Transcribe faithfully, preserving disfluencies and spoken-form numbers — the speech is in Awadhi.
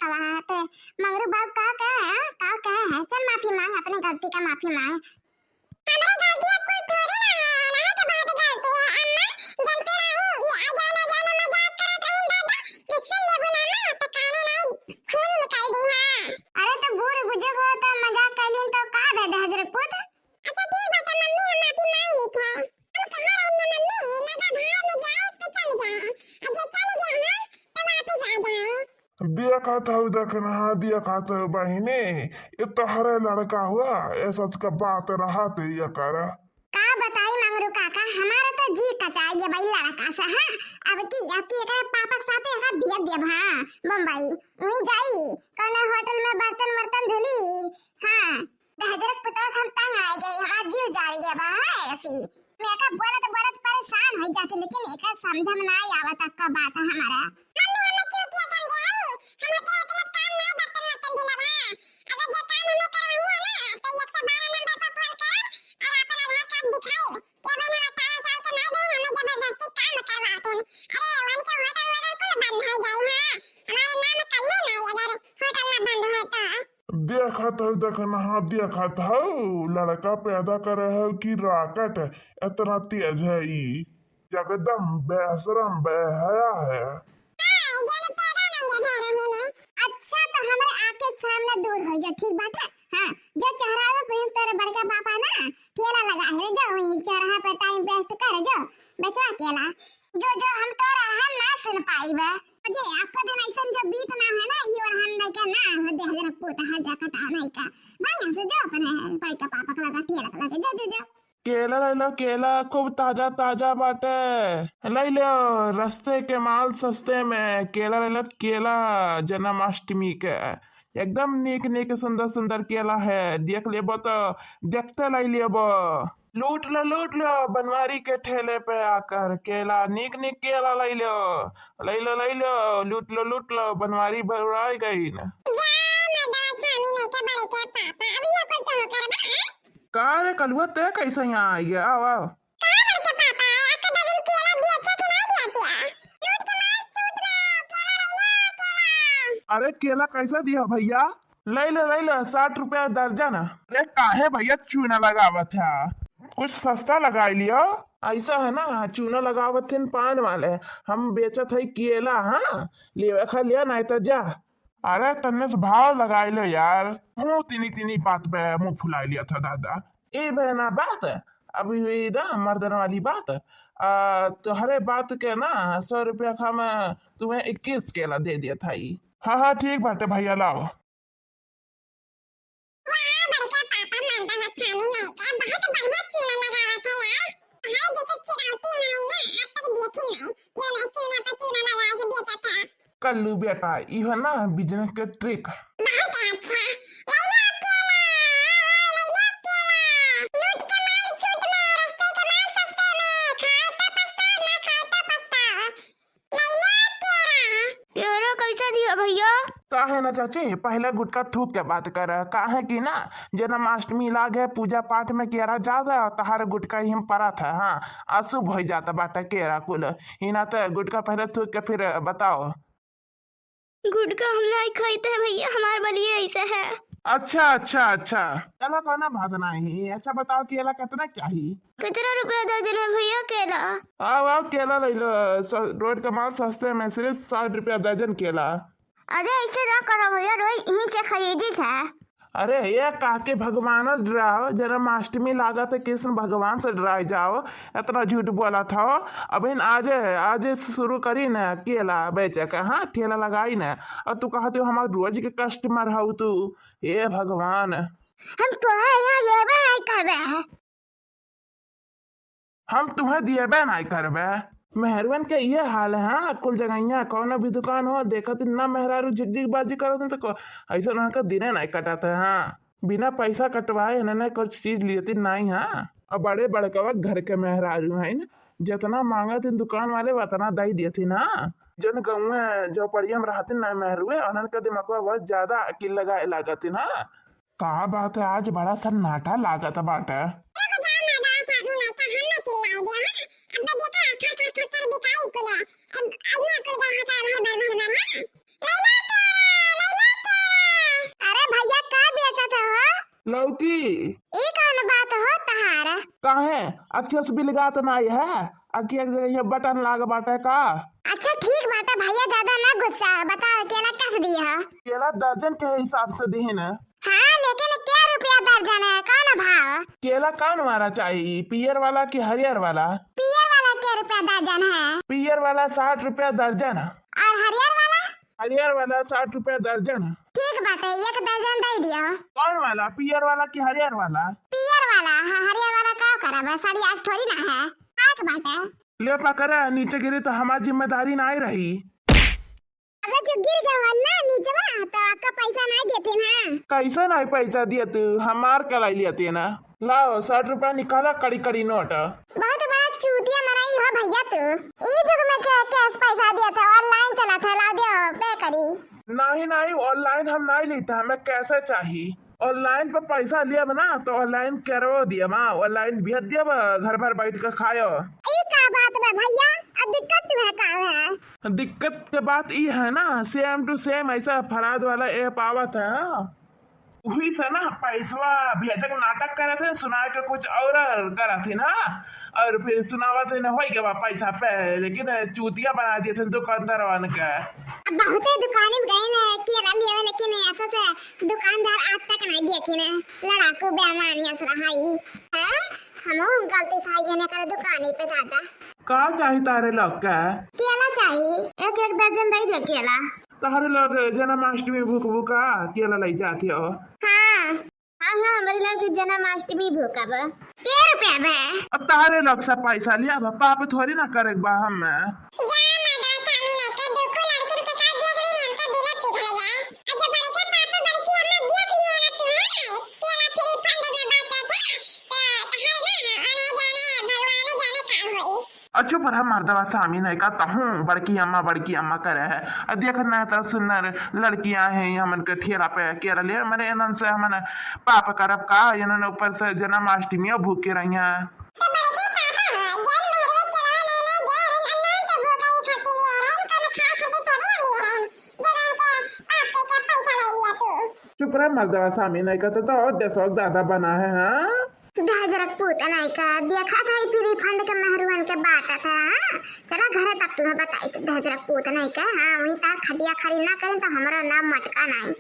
तवा ते मंगरू बाबू का कहे हैं, का कहे हैं? चल माफी मांग, अपने गलती का माफी मांग। हमरे गलती अब कोई थोड़ी ना है, ना तो बहुत गलती है अम्मा। जब तू नहीं, ये अजान अजान मजाक करत रही दादा, किससे लेबू ना ना, तो काने नहीं खून निकल दी है। अरे तो बूढ़ बुजुर्ग हो तो मजाक कर लीन तो का भे दहजर पुत? अच्छा ठीक बाटे मम्मी, हम माफी मांग ली थे। हम कहा रहे ना मम्मी, लगा भाड़ में जाए तो चल जाए, और जब चल गया हम तो वापस आ जाए। देखत हऊ, देखना, हाँ, देखत हऊ बहिनी, ये तोहरे लड़का हुआ, ये सच का बात रहत ये कर। का बताई मंगरू काका, हमारा तो जी कचाई गया भाई लड़का से, हाँ। अब की, अब की एकरे पापा के साथे एकरा बिया देब, हाँ, बम्बई। वहीं जाई, कौनो होटल में बर्तन वर्तन धुली, हाँ। दहजरक पुतवा से हम तंग आ गए, हमार जीव जारी गया बा, हाँ, ऐसी। मैं एका बोलत बोलत परेशान हो जाते, लेकिन एका समझ में ना आवत अक्का बात है हमारा। मम्मी, हम चूतिया समझे हऊ, हम तो इतना काम नहीं बर्तन वर्तन धुला बा। अगर ये काम हमें करवाई है ना, तो एक सौ बारह नंबर पर फोन करब और अपन आधार कार्ड दिखाई। केवल हम अठारह साल के नहीं बन, हमें जबरदस्ती काम करवाते हैं। अरे, उनके होटल वोटल कुल बंद हो जाई है, हमारा नाम कल्लू नहीं अगर होटल ना बंद है तो। देखत हऊ, देखना, हाँ, देखत हऊ, लड़का पैदा करे है कि rocket, इतना तेज है ई, एकदम बेशरम बेहया है। हाँ, ये पैदा नहीं है, नहीं है। अच्छा, तो हमरे आँख के सामने दूर हो जा, ठीक बात है? हाँ, जो चौराहा पे तेरे बड़का पापा ना ठेला लगा है, जो वहीं चौराहा पे time waste कर, जो बेचवा केला। जो, जो हम तोरा हम ना सुन पाइबे। अजय, आपका दिन ऐसन जो बीत ना है ना, ये और हम नहीं का ना हो दे हजार पोता है जा कटा नहीं का। भाई, यहाँ से जो अपने बड़का पापा का लगा, ठेला का लगा, जो, जो, जो। केला ले लो, केला खूब ताजा, ताजा बाटे। ले लो, रस्ते के माल सस्ते में। केला ले लो, केला जन्माष्टमी के। एकदम नीक नीक सुंदर सुंदर केला है, देख लेबो तो देखते लाई लेबो। लूट लो, लूट लो, बनवारी के ठेले पे आकर केला, नीक नीक केला लाई लो, लाई लो, लाई लो, लूट लो, लूट लो, बनवारी बउराई गई न। जा, मर्दवा स्वामी नहीं के बड़े के पापा, अब ये कुल तो करबा, हैं? का रे कलुआ, ते कैसे यहाँ आई गया? आओ, आओ। का बड़का पापा, आपका दर्जन केला बेचे कि नहीं बेचे? लूट के मार, सूट में, केला ले लो, केला। अरे, केला कैसे दिया भैया? ले लो, ले लो, साठ रुपया दर्जन। अरे, काहे भैया चूना लगावत है? कुछ सस्ता लगाई लियो। ऐसा है ना, चूना लगावत थे पान वाले, हम बेचत है केला, हाँ, लेवे खा लिया, नहीं तो जा। अरे, तन्ने से भाव लगाई लो यार, मुँह तीनी तीनी बात पे मुँह फुलाई लिया था दादा। ए बहना बात, अभी हुई ना मर्दन वाली बात। आ, तोहरे बात के ना सौ रुपया का हम तुम्हें इक्कीस केला दे दिया था ई। हाँ, हाँ, ठीक बाटे भैया, लाओ। वाह, बड़का पापा मर्दन स्वामी नहीं के, बहुत बढ़िया चूना लगावत है यार। तोहरे जैसे चिरौटी माई ना आज तक देखी नहीं, ये ना चूना पे चूना लगा के बेचत है। कल्लू बेटा, इहो ना business के trick। बहुत अच्छा। ले लो केला, ले लो केला। लूट के माल छूट में, रस्ते के माल सस्ते में। खाओ तो पछताओ, ना खाओ तो पछताओ। ले लो केला। केला कैसे दिया भैया? काहे ना चाची, पहले गुटका थूक के बात कर। काहे कि ना, जन्माष्टमी लागे, पूजा पाठ में केरा ज्यादा, और तहार गुटका ही में पड़ा था। हाँ, अशुभ हो जाता बाटा केरा कुल। इना त गुटका पहले थूक के फिर बताओ। गुटखा हम नाहीं खाइत है भैया, हमार बलिए ऐसे है। अच्छा, अच्छा, अच्छा। चलो, कोनो बात नाहीं। अच्छा बताओ, केला कितना चाही? कितना रुपया दर्जन है भैया केला? आओ, आओ, केला ले लो। स-, रोड का माल सस्ते में, सिर्फ साठ रुपया दर्जन केला। अरे, ऐसे ना करो भैया, रोज यहीं से खरीदी था। अरे, ये काके भगवान से डराओ, जन्माष्टमी लागत है, कृष्ण भगवान से डराए जाओ, इतना झूठ बोला था। अबहिन आज, आज से शुरू करी न केला बेचे का, हाँ, ठेला लगाई न। और तू कहते हो, हमार रोज के customer हऊ तू, हे भगवान। हम तोहे यहाँ लेबे नहीं करबे। हम तुहें दिएबे नाहीं करबे। मेहरुअन के इहे हाल है, हाँ, कुल जगहिया, कौनो भी दुकान हो, देखत ना मेहरारू झिकझिक बाजी करत हैं, तो को-, ऐसे उनका दिने नाहीं कटत है, हाँ। बिना पैसा कटवाए इन्हें कुछ चीज लियती नाहीं, हाँ। अब बड़े बड़कवा घर के मेहरारू हैं, जितना मांगत हैं दुकान वाले, उतना दई देती ना। जन गाँव झोपड़िया में रहती ना मेहरुए, उन्हन के दिमागवा बहुत ज्यादा अकिल लगाए लागत है ना। का बात है, आज बड़ा सन्नाटा लागत बाटे। देखो, जाओ ना, जाओ, साधु माई का हम ना चिल्लाई दे, हाँ? अब देखो, थर, थर, थर, थर बिकाई कुल। अब आइए कुल ग्राहक आ रहा है, भर, भर, भर, हाँ? लैला प्यारा, लैला की? ई कौन बात हो तहार? काहे? अखिया से बिलगात नाई है? अखिया के जगह ये बटन लाग बाटे का? अच्छा ठीक बाटे भैया, ज्यादा ना गुस्सा, बताओ केला कस दिए हो? केला दर्जन के हिसाब से दीन। हाँ, लेकिन क्या रुपया दर्जन है, कौन भाव? केला कौन वाला चाहिए, पियर वाला कि हरियर वाला? पियर वाला क्या रुपया दर्जन है? पियर वाला साठ रुपया दर्जन। और हरियर वाला? हरियर वाला साठ रुपया दर्जन। ठीक बाटे, एक दर्जन दे दियो। कौन वाला, पियर वाला कि हरियर वाला? पियर वाला। हाँ, हरियर वाला का करब, सड़िया के थोड़ी ना है, खाए के बाटे। ले पकड़ा, नीचे गिरी तो हमार जिम्मेदारी ना ही रही। अबे जो गिर गवा ना नीचवा, तो आपका पैसा नहीं देते ना। कैसे नहीं पैसा दिया तू, हमार कलाई लिया ना। लाओ, साठ रुपया निकाला, कड़ी कड़ी नोट। बहुत बड़ा चूतिया मनई हो भैया तू। ई जुग में के कैश पैसा दिया था, online चला था, ला दियो, पे करी। नहीं, नहीं, online हम नहीं लेते, हमें कैश चाही। Online पे पैसा लियब ना, तो online करवा दियब, हाँ, online भेज दियब, घर भर बैठ के खायो। ई का बात बा भैया, अब दिक्कत तुम्हें का है? दिक्कत के बात ई है ना, same to same ऐसा fraud वाला app आवत है, हाँ। वही से ना पैसवा भेजे के नाटक करत है, सुनाए के कुछ और करत है ना, और फिर सुनावत है ना, होई गवा पैसा पे, लेकिन चूतिया बना दिए थे दुकानदारवन के। अब बहुते दुकान में गए ना केला लेवे, लेकिन ऐसा से दुकानदार आज तक नहीं देखे ना, लड़ाकू बेईमान यस रहाई। हाँ, हमहू गलती से आई गए ना करे दुकान पे दादा। का चाही तारे लोग के? केला चाही, एक एक दर्जन दे दे केला। तहरे लोग जन्माष्टमी भूख भूखा केला लई जात हो। हाँ। हाँ, हाँ, हमरे लोग के जन्माष्टमी भूखब। के रुपया बे? अब तहरे लोग से पैसा लिया बा, पाप थोड़ी ना करे बा हम। जा मादा स्वामी नहीं के दुखो लड़किन के साथ देख ली ना, उनका दिल पिघल गया। आज बड़के पापा बड़की अम्मा देख लिए ना तुम्हें, केला फ्री फंड में बांटे थे, तो तहार ना आने जाने भगवान जाने का होई। अच्छो पर हम मर्दवा स्वामी नहीं का तहूँ बड़की अम्मा, बड़की अम्मा करे है। आ देख ना, तो सुंदर लड़कियां हैं, हमन के ठेला पे केरा ले, मने इन्हन से हमन पाप करब का? इन्हन ऊपर से जन्माष्टमी भूखे रही हैं। तो बड़के पापा हो, जब मेहरवा केरवा लेने गए रहन, अननोन तो भूखा ही खाती लिए रहन, कोनो खाए खाती थोड़ी ना लिए रहन, जब उनके पापे के पैसा नहीं लिया तू। चुप रह मर्दवा स्वामी नहीं का, तो, तो और देशवा ज्यादा बना है, हाँ? दहेजरक पूत नहीं का, देखा था ई फ्री फंड के मेहरुअन के बांटा था, हाँ? चला घरे तब तुम्हें बताई तो दहेजरक पूत नहीं का, हाँ, वही तार खटिया खड़ी ना करें तो हमारा नाम मटका नहीं।